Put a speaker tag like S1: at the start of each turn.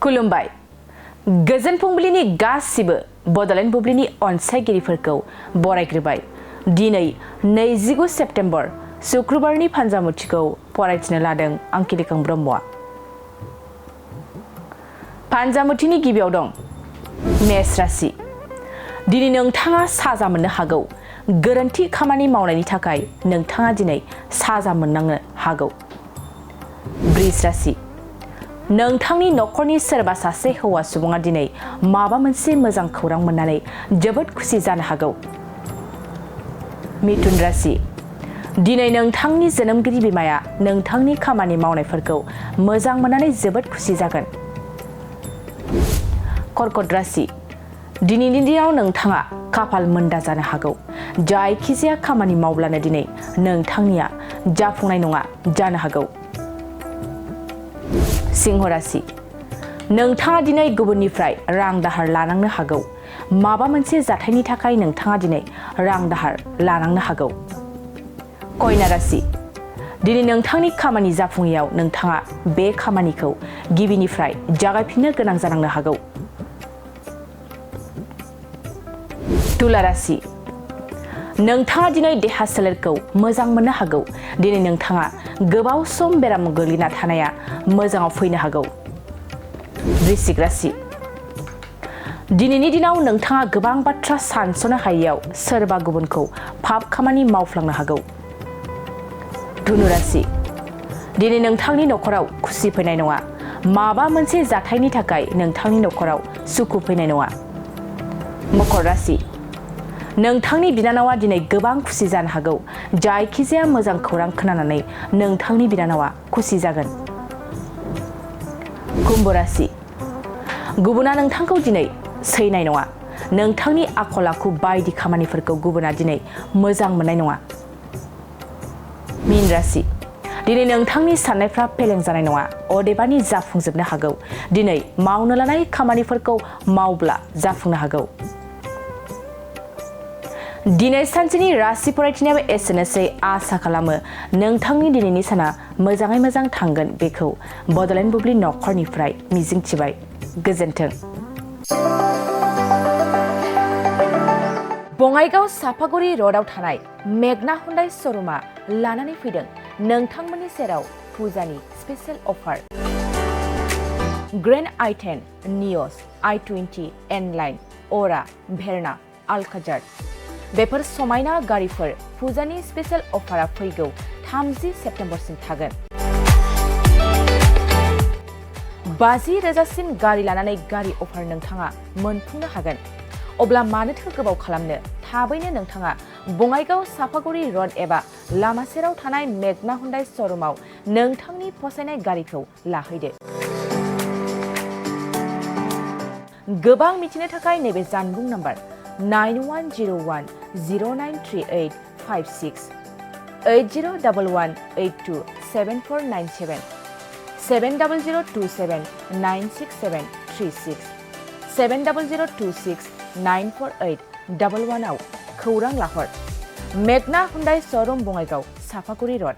S1: खुलुमबाय गोजोन फुंबिलिनि गासिबो बड'लेण्ड बुब्लिनि अनसायगिरिफोरखौ बरायग्रोबाय। दिनै 29 सेप्तेम्बर शुक्रबारनि फानजामुथिखौ फरायथिनो लादों आं किलिकां ब्रह्मआ। फानजामुथिनि गिबियाव दं मेष राशि। दिनै नोंथाङा साजा मोननो हागौ। गोरोन्थि खामानि मावनायनि थाखाय नोंथाङा दिनै साजा मोननांनो हागौ। वृष राशि। नोंथांनि नखरनि सोरबा सासे हौवा सुबुङा दिनै माबा मोनसे मोजां खौरां मोननानै जोबोद खुसि जानो हागौ। मिथुन राशि। दिनै नोंथांनि जोनोमगिरि बिमाया नोंथांनि खामानि मावनायफोरखौ मोजां मोननानै जोबोद खुसि जागोन। कर्कट राशि। दिनैनि दिनाव नोंथाङा खाफाल मोनदा जानो हागौ। जायखिजाया खामानि मावब्लानो दिनै नोंथांनिया जाफुंनाय नङा जानो हागौ। सिंह राशि। नोंथाङा दिनै गुबुननिफ्राय रां दाहार लानांनो हागौ। माबा मोनसे जाथायनि थाखाय नोंथाङा दिनै रां दाहार लानांनो हागौ। कन्या राशि। दिनै नोंथांनि खामानि जाफुङैयाव नोंथाङा बे खामानिखौ गिबिनिफ्राय जागायफिननो गोनां जानांनो हागौ। तुला राशि। नोंथाङा दिनै देहा सोलेरखौ मोजां मोननो हागौ। दिनै नोंथाङा गोबाव सम बेराम गोग्लैना थानाया मोजाङाव फैनो हागौ। वृश्चिक राशि। दिनैनि दिनाव नोंथाङा गोबां बाथ्रा सानस'नो हायैयाव सोरबा गुबुनखौ फाब खामानि मावफ्लांनो हागौ। धनु राशि। दिनै नोंथांनि नखराव खुसि फैनाय नङा। माबा मोनसे जाथायनि थाखाय नोंथांनि नखराव सुखु फैनाय नङा। मकर राशि। नोंथांनि बिनानावा दिनै गोबां खुसि जानो हागौ। जायखिजाया मोजां खौरां खोनानानै नोंथांनि बिनानावा खुसि जागोन। कुम्भ राशि। गुबुना नोंथांखौ दिनै सैनाय नङा। नोंथांनि आखल आखु बायदि खामानिफोरखौ गुबुना दिनै मोजां मोननाय नङा। मीन राशि। दिनै नोंथांनि साननायफ्रा फेलें जानाय नङा। अदेबानि जाफुंजोबनो हागौ। दिनै मावनो लानाय खामानिफोरखौ मावब्ला जाफुंनो हागौ। दिनै सानसेनि राशि फरायथिनायाबो एसेनोसै। आसा खालामो नोंथांनि दिनैनि साना मोजाङै मोजां थांगोन बेखौ बड'लेण्ड बुब्लि नखरनिफ्राय मिजिंथिबाय। गोजोन्थों। बङाइगाव सापागुरि र'डआव थानाय मेगना हुन्डाइ श'रुमा लानानै फैदों नोंथांमोननि सेराव फुजानि स्पेशेल अफार। ग्रेन्ड i10, नियस, i20, N-लाइन, अरा, भेरना, अल्काजार बेफोर समायना गारिफोर फुजानि स्पेशेल अफारा फैगौ 30 सेप्तेम्बरसिम थागोन। 50,000सिम गारि लानानै गारि अफार नोंथाङा मोनफुंनो हागोन। अब्ला मानोथो गोबाव खालामनो? थाबैनो नोंथाङा बङाइगाव सापागुरि र'ड एबा लामा सेराव थानाय मेगना हुन्डाइ श'रुमाव नोंथांनि फसायनाय गारिखौ लाहैदो। गोबां मिथिनो थाखाय नैबे जानबुं नम्बर 9101093856 8011827497 7002796736 7002694811 आव खौरां लाहर। मेगना हुन्डाइ श'रुम बङाइगाव सापागुरि र'ड।